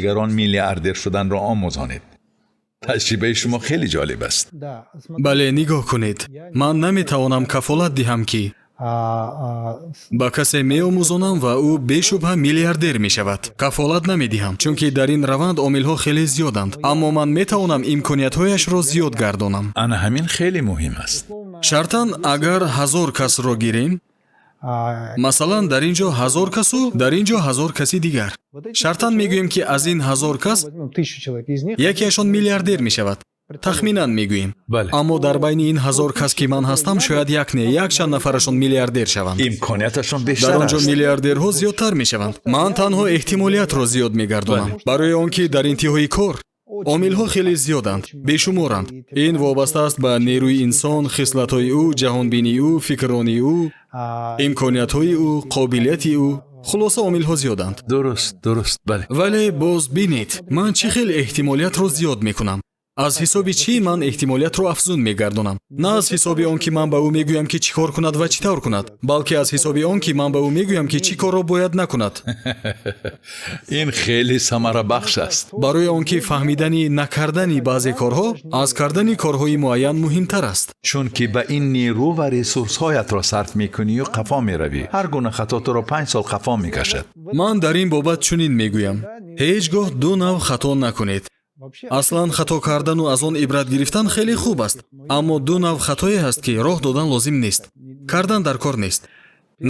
Дигарон миллиардер шуданро омӯзонед. Таҷрибаи шумо хеле ҷолиб аст. Бале, нигоҳ кунед, ман наметавонам кафолат диҳам, ки ба касе меомӯзонам ва ӯ бешубҳа миллиардер мешавад. Кафолат намедиҳам, чунки дар ин раванд омилҳо хеле зиёданд, аммо ман метавонам имкониятҳояшро зиёд гардонам. Ана ҳамин хеле муҳим аст. Шартан агар 1000 касро гирем, масалан, дар ин ҷо 1000 касу дар ин ҷо 1000 каси дигар, шартан мегӯем, ки аз ин 1000 кас якеашон миллиардер мешавад, тахминан мегӯем. Аммо дар байни ин 1000 кас, ки ман ҳастам, шояд як не, якчанд нафарашон миллиардер шаванд. Имконияташон Дар бештар он ҷо аст. миллиардерҳо зиёдтар мешаванд. Ман танҳо эҳтимолиятро зиёд мегардонам, барои он ки дар интиҳои кор омилҳо хеле зиёданд, бешуморанд. Ин вобаста аст ба нерӯи инсон, хислатҳои ӯ, ҷаҳонбинии ӯ, фикрронии ӯ, имкониятҳои ӯ, қобилияти ӯ, хулоса, омилҳо зиёданд. Дуруст, бале. Вале боз бинед, ман чӣ хел эҳтимолиятро зиёд мекунам. Аз ҳисоби чӣ ман эҳтимолиятро афзун мегардонам? На аз ҳисоби он, ки ман ба ӯ мегӯям, ки чӣ кор кунад ва чӣ тавр кунад, балки аз ҳисоби он, ки ман ба ӯ мегӯям, ки чӣ корро бояд накунад. Ин хеле самарабахш аст. Барои он ки фаҳмидани накардани баъзе корҳо аз кардани корҳои муайян муҳимтар аст. Чунки ба ин нерӯ ва ресурсҳоятро сарф мекунию қафо меравӣ. Ҳар гуна хато туро 5 сол қафо мекашад. Ман дар ин бобат чунин мегӯям: ҳеҷ гоҳ ду нав хато накунед. Аслан хато кардану аз он ибрат гирифтан хеле хуб аст, аммо ду нав хатое ҳаст, ки роҳ додан лозим нест, кардан дар кор нест.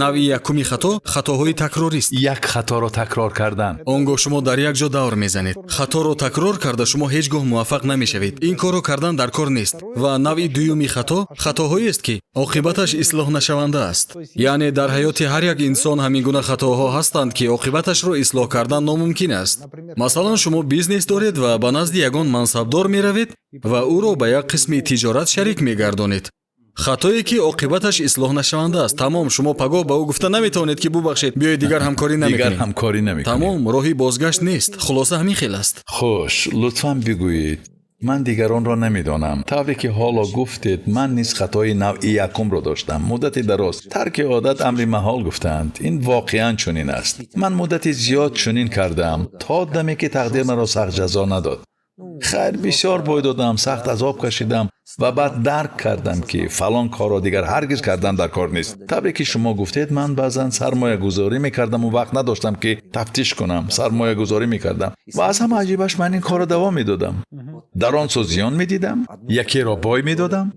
Навъи якуми хато хатоҳои такрорист. Як хаторо такрор кардан. Он гоҳ шумо дар як ҷо давр мезанед. Хаторо такрор карда, шумо ҳеҷ гоҳ муваффақ намешавед. Ин корро кардан дар кор нест. Ва навъи дуюми хато хатоҳоест, ки оқибаташ ислоҳнашаванда аст. Яъне дар ҳаёти ҳар як инсон ҳамин гуна хатоҳо ҳастанд, ки оқибаташро ислоҳ кардан номумкин аст. Масалан, шумо бизнес доред ва ба назди ягон мансабдор меравед ва ӯро ба як қисми тиҷорат шарик мегардонед. Хатое, ки оқибаташ ислоҳнашаванда аст. Тамом, шумо пагоҳ ба ӯ гуфта наметавонед, ки бубахшед, биёед, дигар ҳамкорӣ Дигар намекунем. ҳамкорӣ намекунем. Тамом, роҳи бозгашт нест. Хулоса, ҳамин хел аст. Хуш, лутфан бигӯед, ман дигаронро намедонам. Тавре ки ҳоло гуфтед, ман низ хатои навъи якумро доштам муддати дароз. Тарки одат амри маҳол, гуфтаанд. Ин воқеан чунин аст. Ман муддати зиёд чунин кардаам, то даме ки тақдир маро сахт ҷазо надод. Хайр, бисёр бой додам, сахт азоб кашидам ва баъд дарк кардам, ки фалон корро дигар ҳаргиз кардан дар кор нест. Тавре ки шумо гуфтед, ман баъзан сармоягузорӣ мекардаму вақт надоштам, ки тафтиш кунам. Сармоягузорӣ мекардам ва аз ҳама аҷибаш, ман ин корро давом медодам. Дар он сӯ зиён медидам, якеро бой медодам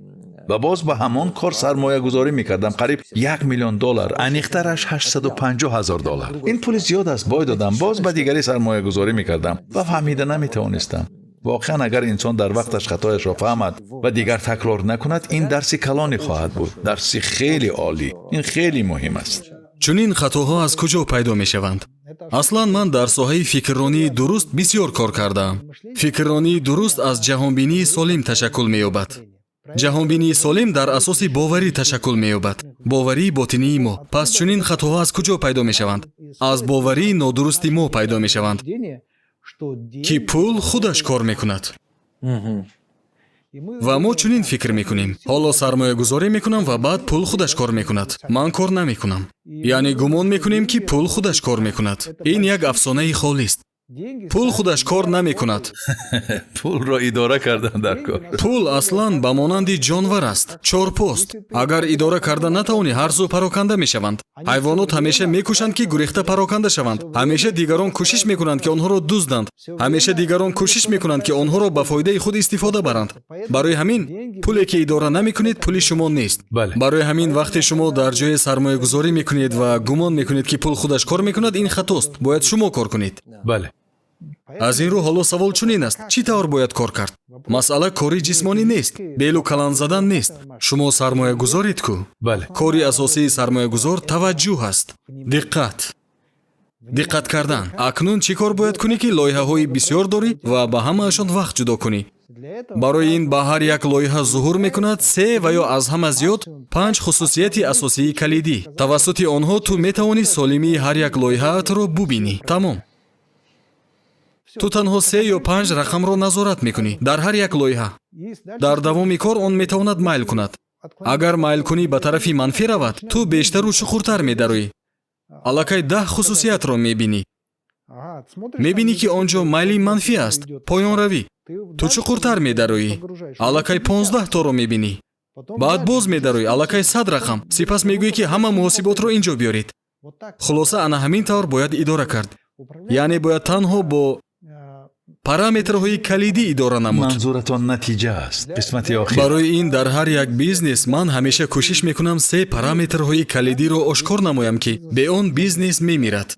ва боз ба ҳамон кор сармоягузорӣ мекардам. Қариб 1 миллион доллар, аниқтараш 850 ҳазор доллар. Ин пули зиёд аст. Бой додам, боз ба дигаре сармоягузорӣ мекардам ва фаҳмида наметавонистам. Воқеан, агар инсон дар вақташ хатояшро фаҳмад ва дигар такрор накунад, ин дарси калоне хоҳад буд, дарси хеле олӣ. Ин хеле муҳим аст. Чунин хатоҳо аз куҷо пайдо мешаванд? Аслан ман дар соҳаи фикрронии дуруст бисёр кор кардаам. Фикрронии дуруст аз ҷаҳонбинии солим ташаккул меёбад. Ҷаҳонбинии солим дар асоси боварӣ ташаккул меёбад, боварии ботинии мо. Пас чунин хатоҳо аз куҷо пайдо мешаванд? Аз боварии нодурусти мо пайдо мешаванд, ки пул худаш кор мекунад. Ва мо чунин фикр мекунем: ҳоло сармоягузорӣ мекунам ва баъд пул худаш кор мекунад, ман кор намекунам. Яъне гумон мекунем, ки пул худаш кор мекунад. Ин як афсонаи холист. Пул худаш кор намекунад. Пулро идора кардан дар кор. Пул аслан ба монанди ҷонвар аст, чорпост. Агар идора карда натавонӣ, ҳар сӯ пароканда мешаванд. Ҳайвонот ҳамеша мекӯшанд, ки гурехта пароканда шаванд. Ҳамеша дигарон кӯшиш мекунанд, ки онҳоро дузданд. Ҳамеша дигарон кӯшиш мекунанд, ки онҳоро ба фоидаи худ истифода баранд. Барои ҳамин пуле, ки идора намекунед, пули шумо нест. Барои ҳамин вақте шумо дар ҷое сармоягузорӣ мекунед ва гумон мекунед, ки пул худаш кор мекунад, ин хатост. Бояд шумо кор кунед. Аз ин рӯ ҳоло савол чунин аст: чӣ тавр бояд кор кард? Масъала кори ҷисмонӣ нест, белу калан задан нест. Шумо сармоягузоред ку? Бале. Кори асосии сармоягузор таваҷҷӯҳ аст, диққат, диққат кардан. Акнун чӣ кор бояд кунӣ, ки лоиҳаҳои бисёр дорӣ ва ба ҳамаашон вақт ҷудо кунӣ? Барои ин ба ҳар як лоиҳа зуҳур мекунад се ва ё аз ҳама зиёд панҷ хусусияти асосии калидӣ. Тавассути онҳо ту метавонӣ солимии ҳар як лоиҳаатро бубинӣ. Тамом, ту танҳо се ё панҷ рақамро назорат мекунӣ дар ҳар як лоиҳа. Дар давоми кор он метавонад майл кунад. Агар майлкунӣ ба тарафи манфӣ равад, ту бештару чуқуртар медароӣ, аллакай 10 хусусиятро мебинӣ. Мебинӣ, ки он ҷо майли манфӣ аст, поёнравӣ. Ту чуқуртар медароӣ, аллакай 15 торо мебинӣ. Баъд боз медароӣ, аллакай 100 рақам. Сипас мегӯӣ, ки ҳама муҳосиботро ин ҷо биёред. Хулоса, ана ҳамин тавр бояд идора кард, яъне бояд танҳо бо параметрҳои калидӣ идора намуд. Манзуратон натиҷа аст, қисмати охир. Барои ин дар ҳар як бизнес ман ҳамеша кӯшиш мекунам се параметрҳои калидиро ошкор намоям, ки бе он бизнес мемирад.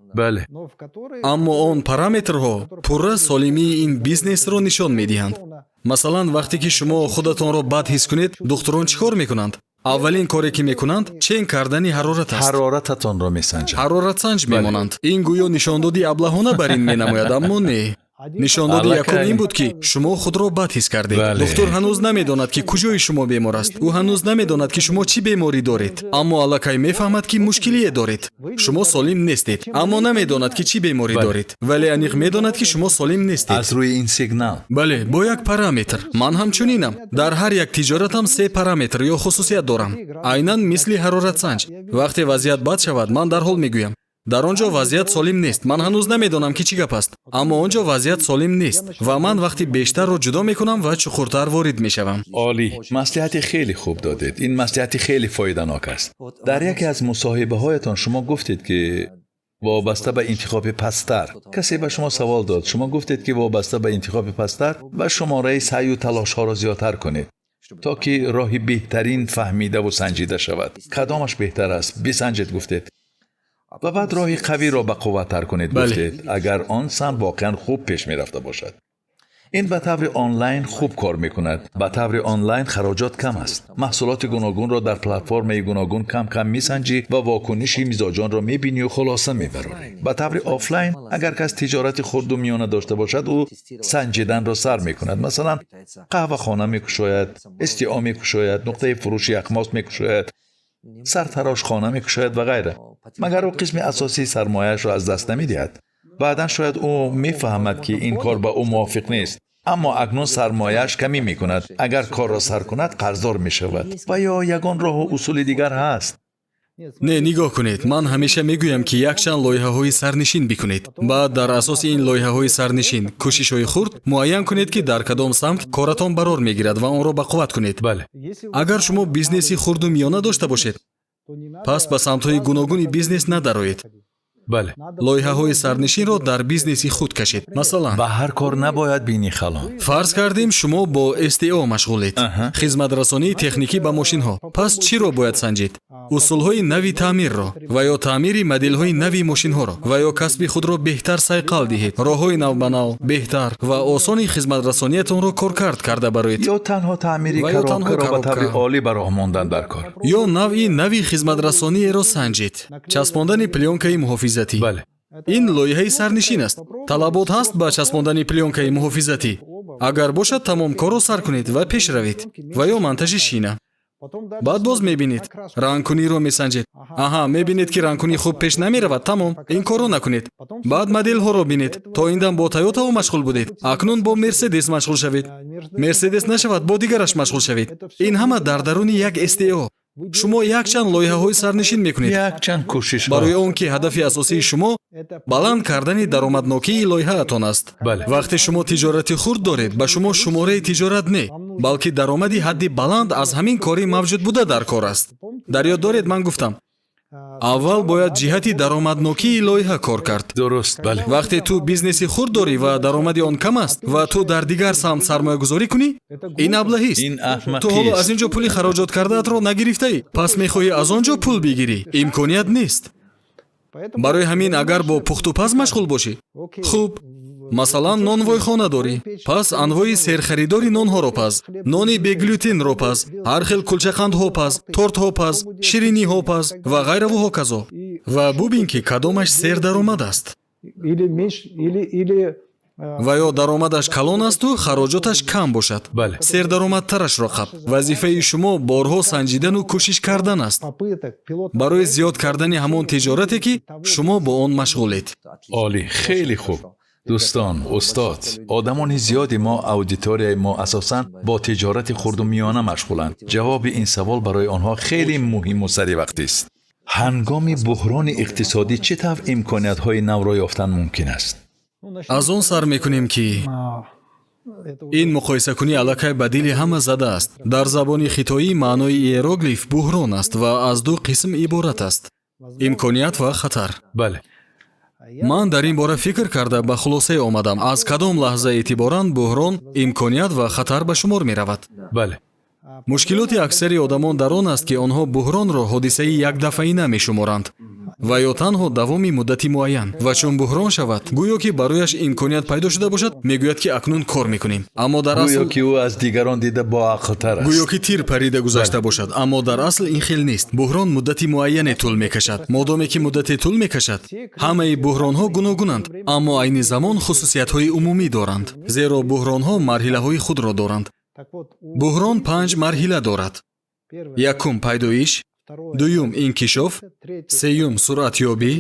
Аммо он параметрҳо пурра солимии ин бизнесро нишон медиҳанд. Масалан, вақте ки шумо худатонро бад ҳис кунед, духтурон чӣ кор мекунанд? Аввалин коре, ки мекунанд, чен кардани ҳарорат аст. Ҳарорататонро месанҷанд. Ҳароратсанҷ мемонанд. Ин гӯё нишондоди аблаҳона бар ин менамояд, аммо не. Нишондоди якум ин буд, ки шумо худро бад ҳис кардед. Духтур ҳанӯз намедонад, ки куҷои шумо бемор аст. Ӯ ҳанӯз намедонад, ки шумо чӣ беморӣ доред, аммо аллакай мефаҳмад, ки мушкилие доред. Шумо солим нестед, аммо намедонад, ки чӣ беморӣ доред, вале аниқ медонад, ки шумо солим нестед. Аз рӯи ин сигнал. Бале, бо як параметр. Ман ҳамчунинам. Дар ҳар як тиҷоратам се параметр ё хусусият дорам, айнан мисли ҳароратсанҷ. Вақте вазъият бад шавад, ман дарҳол мегӯям: дар он ҷо вазъият солим нест. Ман ҳанӯз намедонам, ки чӣ гап аст, аммо он ҷо вазъият солим нест ва ман вақти бештарро ҷудо мекунам ва чуқуртар ворид мешавам. Олӣ, маслиҳати хеле хуб додед. Ин маслиҳати хеле фоиданок аст. Дар яке аз мусоҳибаҳоятон шумо гуфтед, ки вобаста ба интихоби пасттар касе ба шумо савол дод, шумо гуфтед, ки вобаста ба интихоби пасттар ва шумораи саъю талошҳоро зиёдтар кунед, то ки роҳи беҳтарин фаҳмидаву санҷида шавад. Кадомаш беҳтар аст, бисанҷед, гуфтед, ва баъд роҳи қавиро ба қувваттар кунед, гуфтед, агар он самт воқеан хуб пеш мерафта бошад. Ин ба таври онлайн хуб кор мекунад. Ба таври онлайн хароҷот кам аст. Маҳсулоти гуногунро дар платформаи гуногун кам кам месанҷӣ ва вокуниши мизоҷонро мебинию хулоса мебарорӣ. Ба таври офлайн, агар кас тиҷорати хурду миёна дошта бошад, ӯ санҷиданро сар мекунад. Масалан, қаҳвахона мекушояд, СТО мекушояд, нуқтаи фурӯши яхмост мекушояд, сартарошхона мекушояд ва ғайра. Магар ӯ қисми асосии сармояашро аз даст намедиҳад? Баъдан шояд ӯ мефаҳмад, ки ин кор ба ӯ мувофиқ нест, аммо акнун сармояаш камӣ мекунад. Агар корро сар кунад, қарздор мешавад. Ва ё ягон роҳу усули дигар ҳаст? Не, нигоҳ кунед, ман ҳамеша мегӯям, ки якчанд лоиҳаҳои сарнишин бикунед. Баъд дар асоси ин лоиҳаҳои сарнишин кӯшишҳои хурд муайян кунед, ки дар кадом самт коратон барор мегирад, ва онро бақувват кунед. Агар шумо бизнеси хурду миёна дошта бошед, пас ба самтҳои гуногуни бизнес надароед. Лоиҳаҳои сарнишинро дар бизнеси худ кашед. Масалан, Ба ҳар кор набояд бинӣ халон. Фарз кардем, шумо бо СТО машғулед, хизматрасонии техникӣ ба мошинҳо. Пас чиро бояд санҷид? Усулҳои нави таъмирро ва ё таъмири моделҳои нави мошинҳоро, ва ё касби худро беҳтар сайқал диҳед, роҳҳои навбанав, беҳтар ва осони хизматрасониятонро коркард карда бароед. Ё танҳо таъмири Ва ё танҳо коробкаро ба таври коробка. олӣ ба роҳ мондан дар кор. Ё навъи нави хизматрасониеро санҷед, часпондани плёнкаи муҳофизатӣ. Ин лоиҳаи сарнишин аст. Талабот ҳаст ба часпондани плёнкаи муҳофизатӣ? Агар бошад, тамом, корро сар кунед ва пеш равед. Ва ё монтажи шина. Баъд боз мебинед, рангкуниро месанҷед. Аҳа, мебинед, ки рангкунӣ хуб пеш намеравад. Тамом, ин корро накунед. Баъд моделҳоро бинед. То ин дам бо Тойотао машғул будед, акнун бо Мерседес машғул шавед. Мерседес нашавад, бо дигараш машғул шавед. Ин ҳама дар даруни як СТО. Шумо якчанд лоиҳаҳои сарнишин мекунед, Якчанд кӯшишҳо. барои он ки ҳадафи асосии шумо баланд кардани даромаднокии лоиҳаатон аст. Вақте шумо тиҷорати хурд доред, ба шумо шумораи тиҷорат не, балки даромади ҳадди баланд аз ҳамин кори мавҷудбуда дар кор аст. Дар ёд доред, ман гуфтам, аввал бояд ҷиҳати даромаднокии лоиҳа кор кард. дуруст бале Вақте ту бизнеси хурд дорӣ ва даромади он кам аст ва ту дар дигар самт сармоягузорӣ кунӣ, ин аблаҳист. Ин Ту ҳоло аҳмақист. аз ин ҷо пули хароҷот кардаатро нагирифтаӣ, пас мехоҳӣ аз он ҷо пул бигирӣ. Имконият нест. Барои ҳамин, агар бо пухтупаз машғул бошӣ, хуб, масалан, нонвойхона дорӣ, пас анвои серхаридори нонҳоро паз, нони беглютенро паз, ҳар хел кулчақандҳо паз, тортҳо паз, шириниҳо паз ва ғайраву ҳоказо, ва бубин, ки кадомаш сердаромад аст Или меньше, или ва ё даромадаш калон асту хароҷоташ кам бошад. Сердаромадтарашро қаб. Вазифаи шумо борҳо санҷидану кӯшиш кардан аст попыток, пилот барои зиёд кардани ҳамон тиҷорате, ки шумо бо он машғулед. Олӣ, хеле хуб. Дӯстон, устод, одамони зиёди мо, аудиторияи мо асосан бо тиҷорати хурду миёна машғуланд. Ҷавоби ин савол барои онҳо хеле муҳиму саривақтист. Ҳангоми буҳрони иқтисодӣ чӣ тавр имкониятҳои навро ёфтан мумкин аст? Аз он сар мекунем, ки ин муқоисакунӣ аллакай ба дили ҳама задааст. Дар забони хитоӣ маънои иероглиф буҳрон аст ва аз ду қисм иборат аст: имконият ва хатар. Ман дар ин бора фикр карда, ба хулосае омадам: аз кадом лаҳза эътиборан буҳрон имконият ва хатар ба шумор меравад? Мушкилоти аксари одамон дар он аст, ки онҳо буҳронро ҳодисаи якдафъаина мешуморанд ва ё танҳо давоми муддати муайян. Ва чун буҳрон шавад, гӯё ки барояш имконият пайдо шуда бошад, мегӯяд, ки акнун кор мекунем, аммо дар асл Гӯё ки ӯ аз дигарон дида боақлтар аст. Гӯё ки тир парида гузашта бошад, аммо дар асл ин хел нест. Буҳрон муддати муайяне тӯл мекашад. Модоме ки муддате тӯл мекашад, ҳамаи буҳронҳо гуногунанд, аммо айни замон хусусиятҳои умумӣ доранд, зеро буҳронҳо марҳилаҳои худро доранд. Буҳрон панҷ марҳила дорад: якум — пайдоиш, дуюм — инкишоф, сеюм — суръатёбӣ,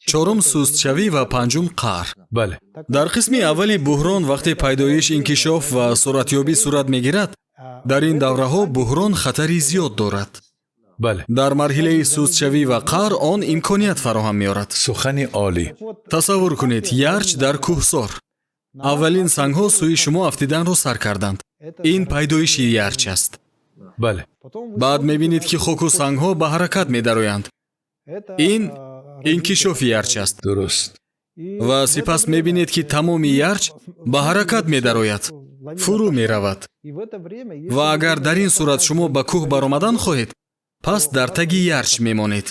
чорум — сустшавӣ ва панҷум — қаър. Дар қисми аввали буҳрон, вақте пайдоиш, инкишоф ва суръатёбӣ сурат мегирад, дар ин давраҳо буҳрон хатари зиёд дорад. Дар марҳилаи сустшавӣ ва қаър он имконият фароҳам меорад. Сухани олӣ. Тасаввур кунед: ярч дар кӯҳсор, аввалин сангҳо сӯи шумо афтиданро сар карданд. Ин пайдоиши ярч аст. Баъд мебинед, ки хоку сангҳо ба ҳаракат медароянд. Ин инкишофи ярч аст. Ва сипас мебинед, ки тамоми ярч ба ҳаракат медарояд, фурӯ меравад. Ва агар дар ин сурат шумо ба кӯҳ баромадан хоҳед, пас дар таги ярч мемонед.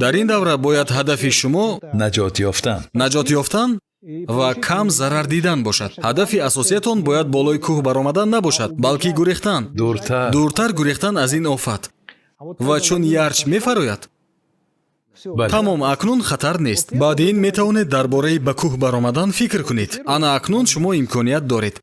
Дар ин давра бояд ҳадафи шумо наҷот ёфтан наҷот ёфтан ва кам зарар дидан бошад. Ҳадафи асосиятон бояд болои кӯҳ баромадан набошад, балки гурехтан, дуртар. Дуртар гурехтан аз ин офат. Ва чун ярч мефарояд, тамом, акнун хатар нест. Баъди ин метавонед дар бораи ба кӯҳ баромадан фикр кунед. Ана акнун шумо имконият доред.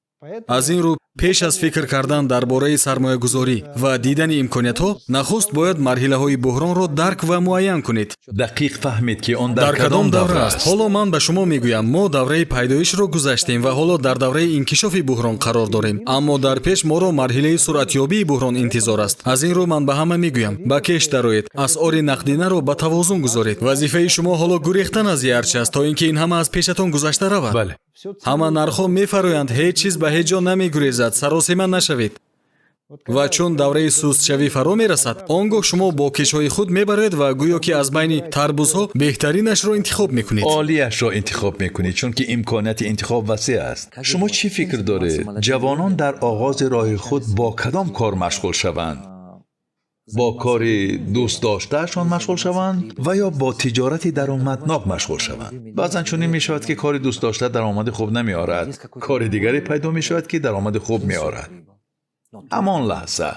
Аз ин рӯ, пеш аз фикр кардан дар бораи сармоягузорӣ ва дидани имкониятҳо, нахуст бояд марҳилаҳои буҳронро дарк ва муайян кунед. Дақиқ фаҳмед, ки он дар дар кадом давра аст. Ҳоло ман ба шумо мегӯям: мо давраи пайдоишро гузаштем ва ҳоло дар давраи инкишофи буҳрон қарор дорем, аммо дар пеш моро марҳилаи суръатёбии буҳрон интизор аст. Аз ин рӯ ман ба ҳама мегӯям: ба кеш дароед, асъори нақдинаро ба тавозун гузоред. Вазифаи шумо ҳоло гурехтан аз ярч аст, то ин ки ин ҳама аз пешатон гузашта равад. Ҳама нархҳо мефароянд, ҳеҷ чиз ба ҳеҷ ҷо намегурезад, саросема нашавед. Ва чун давраи сустшавӣ фаро мерасад, он гоҳ шумо бо кешҳои худ мебароед ва гӯё ки аз байни тарбузҳо беҳтаринашро интихоб мекунед. Олиашро интихоб мекунед, чунки имконияти интихоб васеъ аст. Шумо чӣ фикр доред, ҷавонон дар оғози роҳи худ бо кадом кор машғул шаванд? Бо кори дӯстдоштаашон машғул шаванд ва ё бо тиҷорати даромаднок машғул шаванд? Баъзан чунин мешавад, ки кори дӯстдошта даромади хуб намеорад, кори дигаре пайдо мешавад, ки даромади хуб меорад ҳамон лаҳза.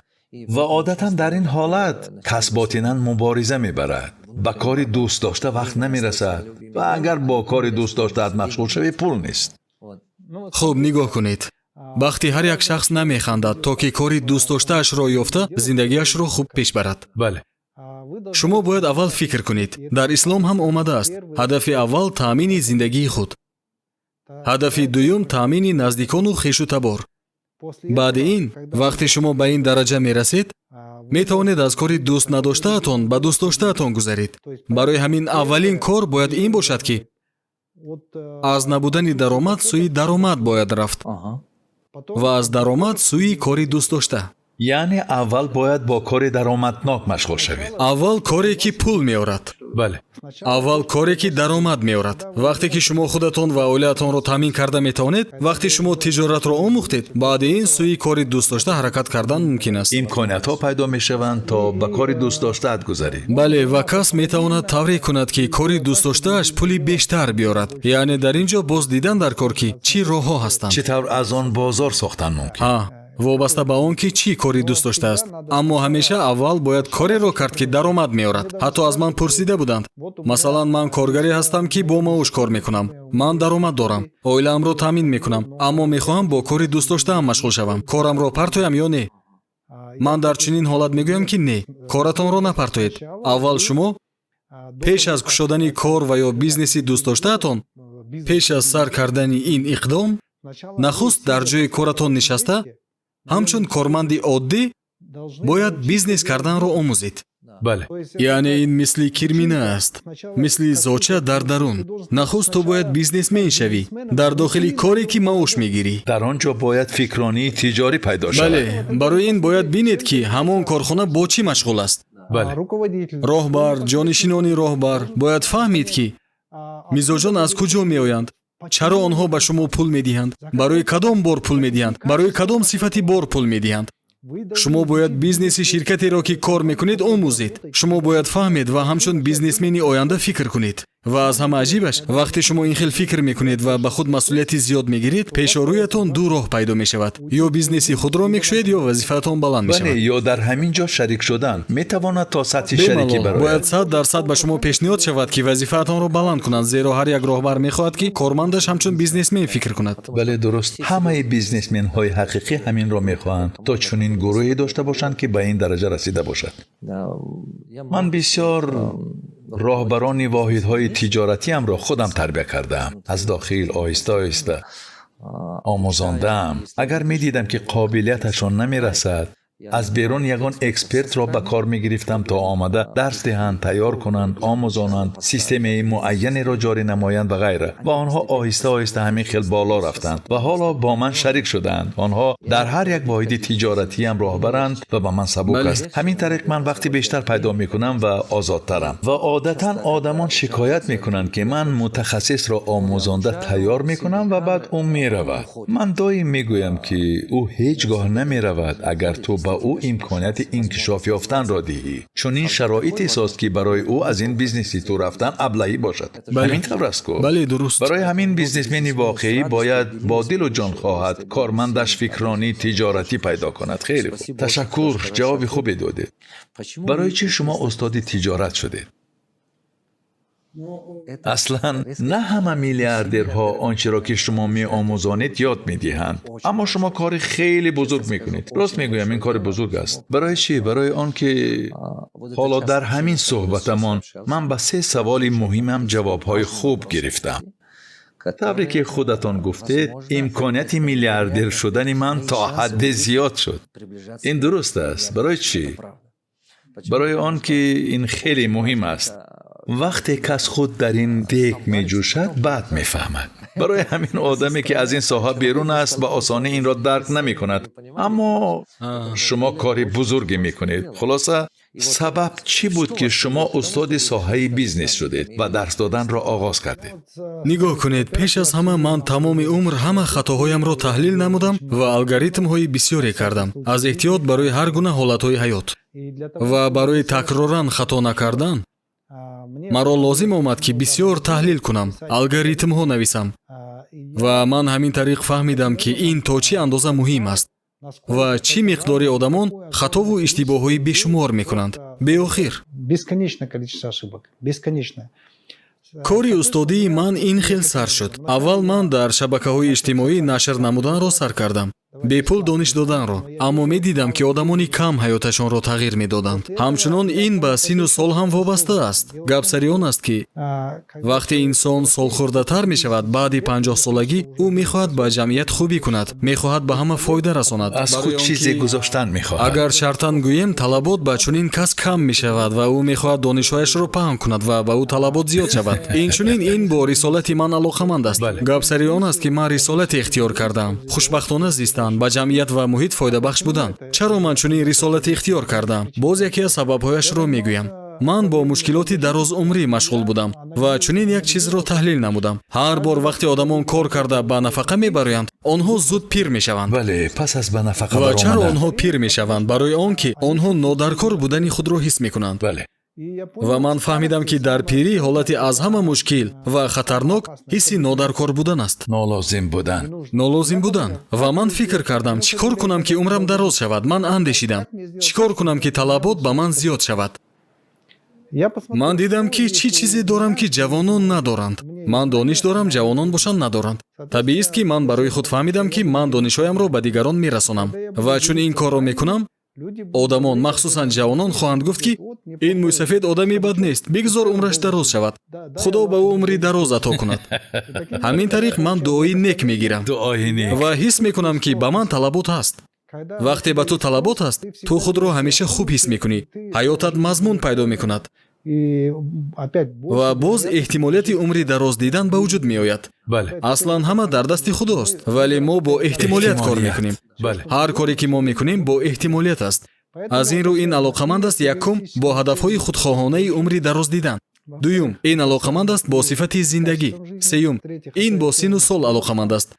Ва одатан дар ин ҳолат кас ботинан мубориза мебарад, ба кори дӯстдошта вақт намерасад ва агар бо кори дӯстдоштаат машғул шавӣ, пул нест. Хуб, нигоҳ кунед: бахти ҳар як шахс намехандад, то ки кори дӯстдоштаашро ёфта, зиндагиашро хуб пеш барад. Шумо бояд аввал фикр кунед. Дар ислом ҳам омадааст: ҳадафи аввал — таъмини зиндагии худ, ҳадафи дуюм — таъмини наздикону хешу табор. Баъди ин, вақте шумо ба ин дараҷа мерасед, метавонед аз кори дӯст надоштаатон ба дӯстдоштаатон гузаред. Барои ҳамин аввалин кор бояд ин бошад, ки аз набудани даромад сӯи даромад бояд рафт ва аз даромад сӯи кори дӯстдошта. Яъне аввал бояд бо кори даромаднок машғул шавед. Аввал коре, ки пул меорад. Аввал коре, ки даромад меорад. Вақте ки шумо худатон ва оилаатонро таъмин карда метавонед, вақте шумо тиҷоратро омӯхтед, баъди ин сӯи кори дӯстдошта ҳаракат кардан мумкин аст. Имкониятҳо пайдо мешаванд, то ба кори дӯстдоштаат гузарӣ. Бале, ва кас метавонад тавре кунад, ки кори дӯстдоштааш пули бештар биёрад. Яъне дар ин ҷо боз дидан дар кор, ки чӣ роҳҳо ҳастанд. Чӣ тавр аз он бозор сохтан мумкин. Ҳа, вобаста ба он ки чӣ кори дӯст доштааст, аммо ҳамеша аввал бояд кореро кард, ки даромад меорад. Ҳатто аз ман пурсида буданд: масалан, ман коргаре ҳастам, ки бо маош кор мекунам, ман даромад дорам, оилаамро таъмин мекунам, аммо мехоҳам бо кори дӯстдоштаам машғул шавам. Корамро партоям ё не? Ман дар чунин ҳолат мегӯям, ки не, коратонро напартоед. Аввал шумо пеш аз кушодани кор ва ё бизнеси дӯстдоштаатон, пеш аз сар кардани ин иқдом, нахуст дар ҷои коратон нишаста, ҳамчун корманди оддӣ бояд бизнес карданро омӯзед. Бале. Яъне ин мисли кирмина аст, мисли зоча дар дарун. Нахуст ту бояд бизнесмен шавӣ дар дохили коре, ки маош мегирӣ. Дар он ҷо бояд фикронии тиҷорӣ пайдо шавад. Бале, барои ин бояд бинед, ки ҳамон корхона бо чӣ машғул аст. Руководитель. Роҳбар, ҷонишинони роҳбар бояд фаҳмид, ки мизоҷон аз куҷо меоянд, чаро онҳо ба шумо пул медиҳанд, барои кадом бор пул медиҳанд, барои кадом сифати бор пул медиҳанд. Шумо бояд бизнеси ширкатеро, ки кор мекунед, омӯзед. Шумо бояд фаҳмед ва ҳамчун бизнесмени оянда фикр кунед. Ва аз ҳама аҷибаш, вақте шумо ин хел фикр мекунед ва ба худ масъулияти зиёд мегиред, пешорӯятон ду роҳ пайдо мешавад: ё бизнеси худро мекушоед, ё вазифаатон баланд мешавад. Ё дар ҳамин ҷо шарик шудан метавонад то сатҳи шарикӣ Бемалол барояд. бояд 100% ба шумо пешниҳод шавад, ки вазифаатонро баланд кунанд, зеро ҳар як роҳбар мехоҳад, ки кормандаш ҳамчун бизнесмен фикр кунад. Бале, дуруст. Ҳамаи бизнесменҳои ҳақиқӣ ҳаминро мехоҳанд, то чунин гурӯҳе дошта бошанд, ки ба ин дараҷа расида бошад. Ман бисёр роҳбарони воҳидҳои тиҷоратиамро худам тарбия кардаам, аз дохил оҳиста оҳиста омӯзондаам. Агар медидам, ки қобилияташон намерасад, аз берун ягон экспертро ба кор мегирифтам, то омада дарс диҳанд, тайёр кунанд, омӯзонанд, системаи муайянеро ҷорӣ намоянд ва ғайра. Ва онҳо оҳиста оҳиста ҳамин хел боло рафтанд ва ҳоло бо ман шарик шудаанд. Онҳо дар ҳар як воҳиди тиҷоратиам роҳбаранд ва ба ман сабук аст. Ҳамин тариқ ман вақти бештар пайдо мекунам ва озодтарам. Ва одатан одамон шикоят мекунанд, ки ман мутахассисро омӯзонда тайёр мекунам ва баъд ӯ меравад. Ман доим мегӯям, ки ӯ ҳеҷ гоҳ намеравад, агар ту ба ӯ имконияти инкишоф ёфтанро диҳӣ. Чунин шароите соз, ки барои ӯ аз ин бизнеси ту рафтан аблаҳӣ бошад. Ҳамин тавр аст ку? Бале, дуруст. Барои ҳамин бизнесмени воқеӣ бояд бо дилу ҷон хоҳад, кормандаш фикронии тиҷоратӣ пайдо кунад. Хеле хуб, ташаккур, ҷавоби хубе додед. Барои чӣ шумо устоди тиҷорат шудед? Аслан на ҳама миллиардерҳо он чиро, ки шумо меомӯзонед, ёд медиҳанд, аммо шумо кори хеле бузург мекунед. Рост мегӯям, ин кори бузург аст. Барои чӣ? Барои он ки ҳоло дар ҳамин суҳбатамон ман ба се саволи муҳимам ҷавобҳои хуб гирифтам. Тавре ки худатон гуфтед, имконияти миллиардер шудани ман то ҳадде зиёд шуд. Ин дуруст аст. Барои чӣ? Барои он ки ин хеле муҳим аст. Вақте кас худ дар ин дег меҷӯшад, баъд мефаҳмад. Барои ҳамин одаме, ки аз ин соҳа берун аст, ба осонӣ инро дарк намекунад. Аммо шумо кори бузурге мекунед. Хулоса, сабаб чӣ буд, ки шумо устоди соҳаи бизнес шудед ва дарс доданро оғоз кардед? Нигоҳ кунед, пеш аз ҳама ман тамоми умр ҳама хатоҳоямро таҳлил намудам ва алгоритмҳои бисёре кардам аз эҳтиёт барои ҳар гуна ҳолатҳои ҳаёт. Ва барои такроран хато накардан маро лозим омад, ки бисёр таҳлил кунам, алгоритмҳо нависам. Ва ман ҳамин тариқ фаҳмидам, ки ин то чӣ андоза муҳим аст ва чӣ миқдори одамон хатову иштибоҳҳои бешумор мекунанд, беохир. Бесконечное количество ошибок. Бесконечное. Кори устодии ман ин хел сар шуд. Аввал ман дар шабакаҳои иҷтимоӣ нашр намуданро сар кардам, бепул дониш доданро, аммо медидам, ки одамони кам ҳаёташонро тағйир медоданд. Ҳамчунон ин ба сину сол ҳам вобаста аст. Гап сари он аст, ки вақте инсон солхӯрдатар мешавад, баъди 50-солагӣ, ӯ мехоҳад ба ҷамъият хубӣ кунад, мехоҳад ба ҳама фоида расонад. Аз Барои худ он чизе ки гузоштан мехоҳад. Агар шартан гӯем, талабот ба чунин кас кам мешавад ва ӯ мехоҳад донишҳояшро паҳн кунад ва ба ӯ талабот зиёд шавад. Инчунин ин бо рисолати ман алоқаманд аст. Гап сари он аст, ки ман рисолате ихтиёр кардаам: хушбахтона зистан, ба ҷамъият ва муҳит фоидабахш будан. Чаро ман чунин рисолате ихтиёр кардаам? Боз яке аз сабабҳояшро мегӯям. Ман бо мушкилоти дарозумрӣ машғул будам ва чунин як чизро таҳлил намудам: ҳар бор вақте одамон кор карда ба нафақа мебароянд, онҳо зуд пир мешаванд. Бале, пас аз ба нафақа Ва чаро баромадан. онҳо пир мешаванд? Барои он ки онҳо нодаркор будани худро ҳис мекунанд. Ва ман фаҳмидам, ки дар пирӣ ҳолати аз ҳама мушкил ва хатарнок ҳисси нодаркор будан аст. Нолозим будан. Нолозим будан. Ва ман фикр кардам, чӣ кор кунам, ки умрам дароз шавад? Ман андешидам, чӣ кор кунам, ки талабот ба ман зиёд шавад? Ман дидам, ки чӣ чизе дорам, ки ҷавонон надоранд. Ман дониш дорам, ҷавонон бошанд надоранд. Табиист, ки ман барои худ фаҳмидам, ки ман донишҳоямро ба дигарон мерасонам ва чун ин корро мекунам, одамон, махсусан ҷавонон, хоҳанд гуфт, ки ин мӯйсафед одами бад нест, бигзор умраш дароз шавад, Худо ба ӯ умри дароз ато кунад. Ҳамин тариқ ман дуои нек мегирам Дуои нек. ва ҳис мекунам, ки ба ман талабот ҳаст. Вақте ба ту талабот ҳаст, ту худро ҳамеша хуб ҳис мекунӣ, ҳаётат мазмун пайдо мекунад ва боз эҳтимолияти умри дароз дидан ба вуҷуд меояд. Аслан ҳама дар дасти Худост, вале мо бо эҳтимолият кор мекунем. Ҳар коре ки мо мекунем, бо эҳтимолият аст. Аз ин рӯ ин алоқаманд аст: якум, бо ҳадафҳои худхоҳонаи умри дароз дидан; дуюм, ин алоқаманд аст бо сифати зиндагӣ; сеюм, ин бо сину сол алоқаманд аст,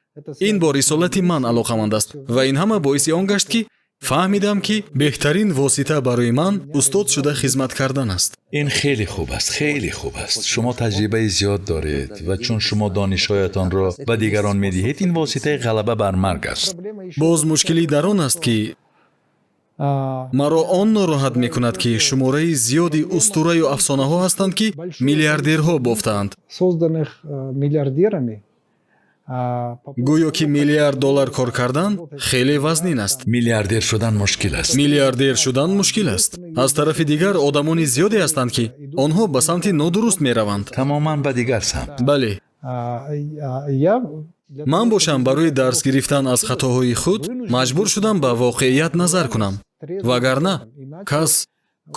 ин бо рисолати ман алоқаманд аст. Ва ин ҳама боиси он гашт, ки фаҳмидам, ки беҳтарин восита барои ман устод шуда хизмат кардан аст. Ин хеле хуб аст, хеле хуб аст. Шумо таҷрибаи зиёд доред ва чун шумо донишҳоятонро ба дигарон медиҳед, ин воситаи ғалаба бар марг аст. Боз мушкилӣ дар он аст, ки маро он нороҳат мекунад, ки шумораи зиёди устураю афсонаҳо ҳастанд, ки миллиардерҳо бофтаанд. Созданных миллиардерами. Гӯё ки миллиард доллар кор кардан хеле вазнин аст. Миллиардер шудан мушкил аст. Миллиардер шудан мушкил аст. Аз тарафи дигар, одамони зиёде ҳастанд, ки онҳо ба самти нодуруст мераванд. Тамоман ба дигар самт. Бале. Ман бошам, барои дарс гирифтан аз хатоҳои худ маҷбур шудам ба воқеият назар кунам, вагарна кас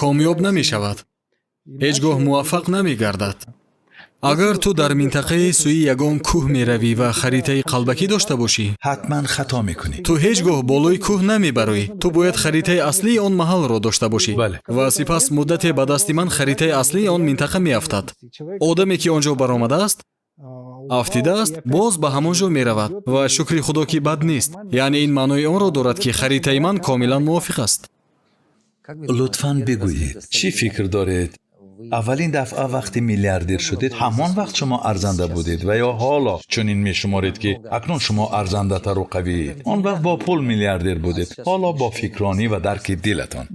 комёб намешавад, ҳеҷ гоҳ муваффақ намегардад. Агар ту дар минтақаи сӯи ягон кӯҳ меравӣ ва харитаи қалбакӣ дошта бошӣ, ҳатман хато мекунӣ. ту ҳеҷ гоҳ болои кӯҳ намебароӣ. Ту бояд харитаи аслии он маҳалро дошта бошӣ. Ва сипас муддате ба дасти ман харитаи аслии он минтақа меафтад. Одаме, ки он ҷо баромадааст, афтидааст, боз ба ҳамон ҷо меравад ва шукри Худо, ки бад нест. Яъне ин маънои онро дорад, ки харитаи ман комилан мувофиқ аст. Лутфан бигӯед, чӣ фикр доред: аввалин дафъа вақте миллиардер шудед, ҳамон вақт шумо арзанда будед ва ё ҳоло чунин мешуморед, ки акнун шумо арзандатару қавиед? Он вақт бо пул миллиардер будед, ҳоло бо фикронӣ ва дарки дилатон.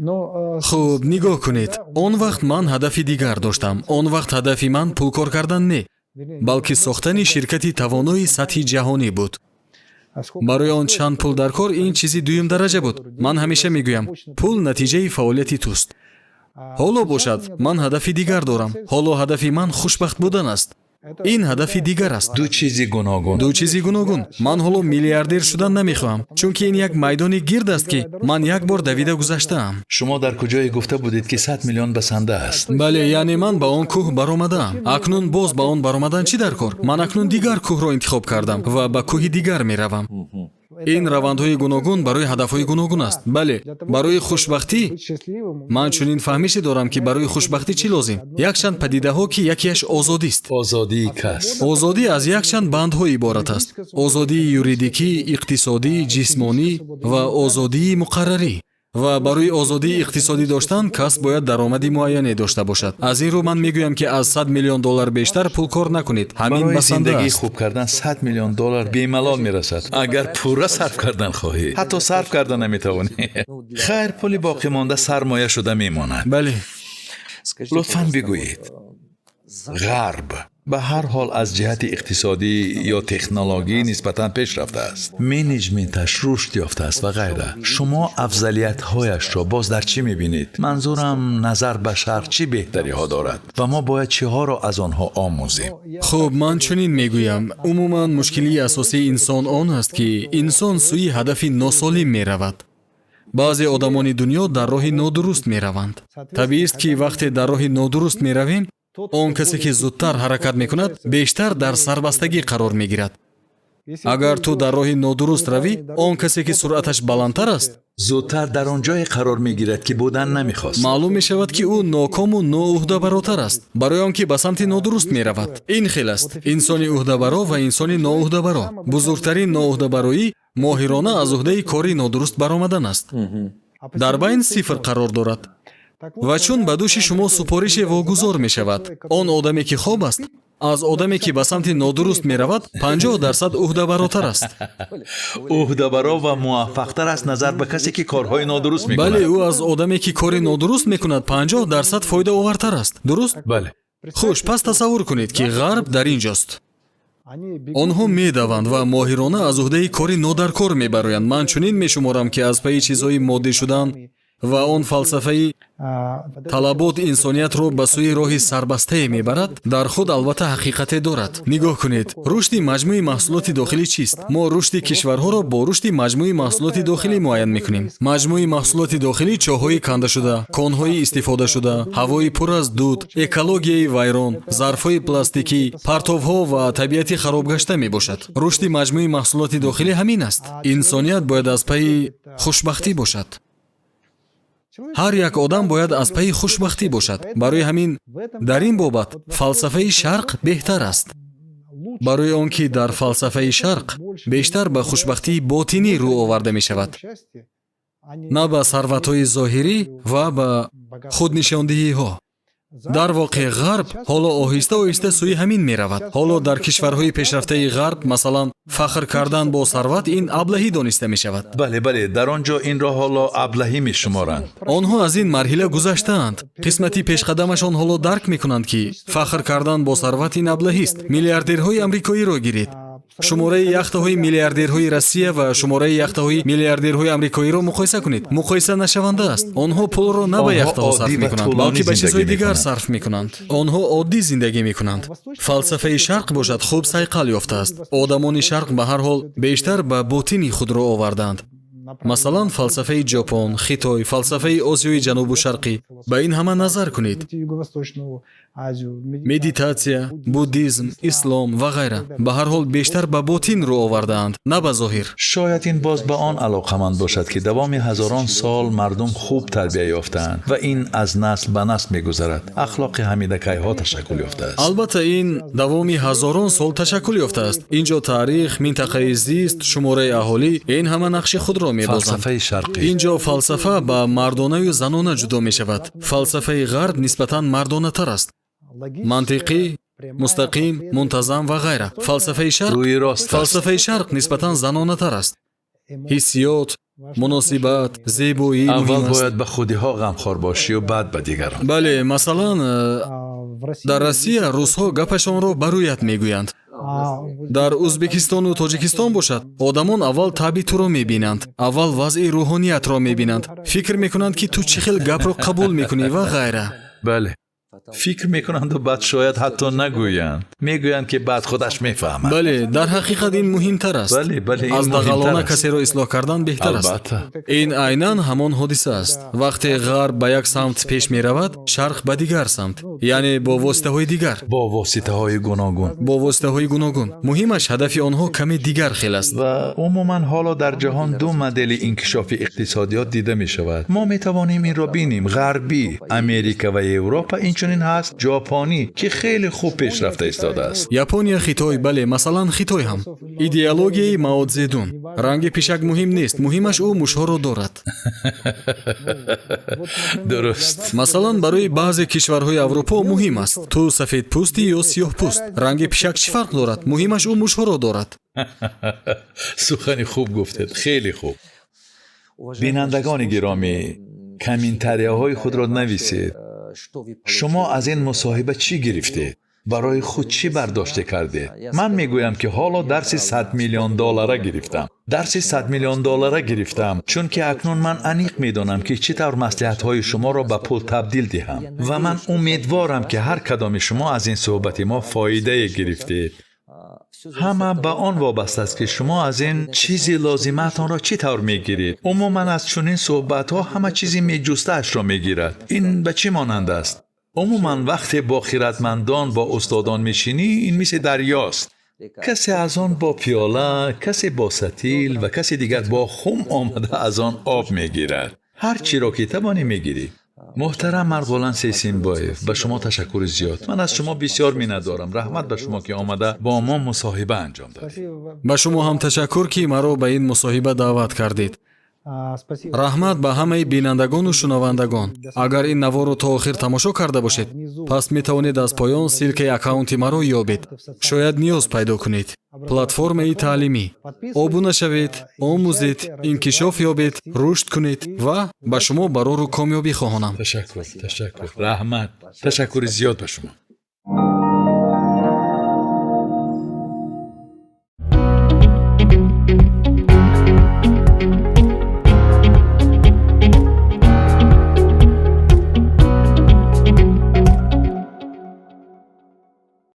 Хуб, нигоҳ кунед, он вақт ман ҳадафи дигар доштам. Он вақт ҳадафи ман пул кор кардан не, балки сохтани ширкати тавонои сатҳи ҷаҳонӣ буд. Барои он чанд пул дар кор, ин чизи дуюмдараҷа буд. Ман ҳамеша мегӯям, пул натиҷаи фаъолияти туст. Ҳоло бошад, ман ҳадафи дигар дорам. Ҳоло ҳадафи ман хушбахт будан аст. Ин ҳадафи дигар аст. Ду чизи гуногун. Ду чизи гуногун. Ман ҳоло миллиардер шудан намехоҳам, чунки ин як майдони гирд аст, ки ман як бор давида гузаштаам. Шумо дар куҷое гуфта будед, ки 100 миллион басанда аст? Бале, яъне ман ба он кӯҳ баромадаам. Акнун боз ба он баромадан чӣ дар кор? Ман акнун дигар кӯҳро интихоб кардам ва ба кӯҳи дигар меравам. Ин равандҳои гуногун барои ҳадафҳои гуногун аст. Бале, барои хушбахтӣ ман чунин фаҳмише дорам, ки барои хушбахтӣ чӣ лозим? Якчанд падидаҳо, ки якеаш озодист. Озодии кас. Озодӣ аз якчанд бандҳо иборат аст: озодии юридикӣ, иқтисодӣ, ҷисмонӣ ва озодии муқаррарӣ. Ва барои озодии иқтисодӣ доштан кас бояд даромади муайяне дошта бошад. Аз ин рӯ ман мегӯям, ки аз 100 миллион доллар бештар пул кор накунед. Ҳамин Барои басанда зиндагии аст. хуб кардан 100 миллион доллар бемалол мерасад. Агар пурра сарф кардан хоҳӣ, ҳатто сарф карда наметавонӣ. Хайр, пули боқимонда сармоя шуда мемонад. Бале. Лутфан бигӯед, Ғарб ба ҳар ҳол аз ҷиҳати иқтисодӣ ё технологӣ нисбатан пеш рафтааст, менеҷменташ рушд ёфтааст ва ғайра. Шумо афзалиятҳояшро боз дар чӣ мебинед? Манзурам, назар ба Шарқ чӣ беҳтариҳо дорад ва мо бояд чиҳоро аз онҳо омӯзем? Хуб, ман чунин мегӯям: умуман мушкилии асосии инсон он аст, ки инсон сӯи ҳадафи носолим меравад. Баъзе одамони дунё дар роҳи нодуруст мераванд. Табиист, ки вақте дар роҳи нодуруст меравем, он касе, ки зудтар ҳаракат мекунад, бештар дар сарбастагӣ қарор мегирад. Агар ту дар роҳи нодуруст равӣ, он касе, ки суръаташ баландтар аст, зудтар дар он ҷое қарор мегирад, ки будан намехост. Маълум мешавад, ки ӯ нокому ноуҳдабаротар аст, барои он ки ба самти нодуруст меравад. Ин хел аст: инсони уҳдабаро ва инсони ноуҳдабаро. Бузургтарин ноуҳдабароӣ моҳирона аз уҳдаи кори нодуруст баромадан аст. Дар байн сифр қарор дорад. Ва чун ба дӯши шумо супорише вогузор мешавад, он одаме, ки хоб аст, аз одаме, ки ба самти нодуруст меравад, 50% уҳдабаротар аст. Уҳдабаро ва муваффақтар аст назар ба касе, ки корҳои нодуруст мекунад. Бале, ӯ аз одаме, ки кори нодуруст мекунад, 50% фоидаовартар аст, дуруст? Бале. Хуш, пас тасаввур кунед, ки Ғарб дар ин ҷост. Онҳо медаванд ва моҳирона аз уҳдаи кори нодаркор мебароянд. Ман чунин мешуморам, ки аз пайи чизҳои моддӣ шудан Ва он фалсафаи талабот инсониятро ба сӯи роҳи сарбастае мебарад, дар худ албатта ҳақиқате дорад. Нигоҳ кунед, рушди маҷмӯи маҳсулоти дохилӣ чист? Мо рушди кишварҳоро бо рушди маҷмӯи маҳсулоти дохилӣ муайян мекунем. Маҷмӯи маҳсулоти дохилӣ чоҳҳои кандашуда, конҳои истифодашуда, ҳавои пур аз дуд, экологияи вайрон, зарфҳои пластикӣ, партовҳо ва табиати харобгашта мебошад. Рушди маҷмӯи маҳсулоти дохилӣ ҳамин аст. Инсоният бояд аз пайи хушбахтӣ бошад. Ҳар як одам бояд аз пайи хушбахтӣ бошад. Барои ҳамин дар ин бобат фалсафаи шарқ беҳтар аст, барои он ки дар фалсафаи шарқ бештар ба хушбахтии ботинӣ рӯ оварда мешавад, на ба сарватҳои зоҳирӣ ва ба худнишондиҳиҳо. Дар воқеъ, ғарб ҳоло оҳиста оҳиста сӯи ҳамин меравад. Ҳоло дар кишварҳои пешрафтаи ғарб, масалан, фахр кардан бо сарват ин аблаҳӣ дониста мешавад. Бале, дар он ҷо инро ҳоло аблаҳӣ мешуморанд. Онҳо аз ин марҳила гузаштаанд. Қисмати пешқадамашон ҳоло дарк мекунанд, ки фахр кардан бо сарват ин аблаҳист. Миллиардерҳои амрикоиро гиред. Шумораи яхтаҳои миллиардерҳои Россия ва шумораи яхтаҳои миллиардерҳои амрикоиро муқоиса кунед. Муқоиса нашаванда аст. Онҳо пулро на ба Онҳо яхтаҳо сарф оддӣ ва мекунанд, тӯлонӣ балки ба чизҳои зиндагӣ дигар мекунанд. сарф мекунанд. Онҳо оддӣ зиндагӣ мекунанд. Фалсафаи шарқ бошад, хуб сайқал ёфтааст. Одамони шарқ ба ҳар ҳол бештар ба ботини худ рӯ овардаанд. Масалан, фалсафаи Ҷопон, Хитой, фалсафаи Осиёи Ҷанубу Шарқӣ, ба ин ҳама назар кунед. Медитатсия, буддизм, ислом ва ғайра. Ба ҳар ҳол бештар ба ботин рӯ овардаанд, на ба зоҳир. Шояд ин боз ба он алоқаманд бошад, ки давоми ҳазорон сол мардум хуб тарбия ёфтаанд ва ин аз насл ба насл мегузарад. Ахлоқи ҳамида кайҳо ташаккул ёфтааст. Албатта, ин давоми ҳазорон сол ташаккул ёфтааст. Ин ҷо таърих, минтақаи зист, шумораи аҳолӣ, ин ҳама нақши худро мебозанд. Фалсафаи шарқӣ. Ин ҷо фалсафа ба мардонаю занона ҷудо мешавад. Фалсафаи ғарб нисбатан мардонатар аст, мантиқӣ, мустақим, мунтазам ва ғайра. Фалсафаи шарқ Рӯи рост аст. Фалсафаи шарқ нисбатан занонатар аст. Ҳиссиёт, муносибат, зебоӣ Аввал муҳим аст. бояд ба худиҳо ғамхор бошию баъд ба дигарон. Бале, масалан, дар Россия русҳо гапашонро ба рӯят мегӯянд. Дар Ӯзбекистону Тоҷикистон бошад, одамон аввал табъи туро мебинанд, аввал вазъи рӯҳониятро мебинанд, фикр мекунанд, ки ту чӣ хел гапро қабул мекунӣ ва ғайра. Бале, фикр мекунанду баъд шояд ҳатто нагӯянд, мегӯянд, ки баъд худаш мефаҳмад. Бале, дар ҳақиқат ин муҳимтар аст. Бале, ин Аз дағалона муҳимтар аст. касеро ислоҳ кардан беҳтар аст. Албатта. Ин айнан ҳамон ҳодиса аст. Вақте ғарб ба як самт пеш меравад, шарқ ба дигар самт, яъне бо воситаҳои дигар. Бо воситаҳои гуногун. Бо воситаҳои гуногун. Муҳимаш, ҳадафи онҳо каме дигар хел аст. Ва умуман ҳоло дар ҷаҳон ду модели инкишофи иқтисодиёт дида мешавад. Мо метавонем инро бинем: ғарбӣ, Америка ва Европа, инчунин ҳаст ҷопонӣ, ки хеле хуб пешрафта истодааст. Япония, Хитой, бале. Масалан, Хитой ҳам идеологияи Мао Цзедун: ранги пишак муҳим нест, муҳимаш ӯ мушҳоро дорад. Дуруст. Масалан, барои баъзе кишварҳои Аврупо муҳим аст, ту сафедпӯстӣ ё сиёҳпӯст, ранги пишак чӣ фарқ дорад, муҳимаш ӯ мушҳоро дорад. Сухани хуб гуфтед, хеле хуб. Бинандагони гиромӣ, комментарияҳои худро нависед. Шумо аз ин мусоҳиба чӣ гирифтед, барои худ чӣ бардоште кардед? Ман мегӯям, ки ҳоло дарси 100 миллион доллара гирифтам, дарси 100 миллион доллара гирифтам, чунки акнун ман аниқ медонам, ки чӣ тавр маслиҳатҳои шуморо ба пул табдил диҳам. Ва ман умедворам, ки ҳар кадоми шумо аз ин суҳбати мо фоидае гирифтед. Ҳама ба он вобаста аст, ки шумо аз ин чизи лозимаатонро чӣ тавр мегиред. Умуман, аз чунин суҳбатҳо ҳама чизи меҷустаашро мегирад. Ин ба чӣ монанд аст? Умуман, вақте бо хиратмандон, бо устодон мешинӣ, ин мисли дарёст: касе аз он бо пиёла, касе бо сатил ва касе дигар бо хум омада аз он об мегирад. Ҳар чиро ки тавонӣ, мегирӣ. Муҳтарам Марғулан Сейсимбоев, ба шумо ташаккури зиёд. Ман аз шумо бисёр миннатдорам. Раҳмат ба шумо, ки омада бо мо мусоҳиба анҷом додед. Ба шумо ҳам ташаккур, ки маро ба ин мусоҳиба даъват кардед. Раҳмат ба ҳамаи бинандагону шунавандагон. Агар ин наворро то охир тамошо карда бошед, пас метавонед аз поён ссылкаи аккаунти маро ёбед. Шояд ниёз пайдо кунед. Платформаи таълимӣ. Обуна шавед, омӯзед, инкишоф ёбед, рушд кунед ва ба шумо барору комёбӣ хоҳонам. Ташаккур, ташаккур, раҳмат, ташаккури зиёд ба шумо.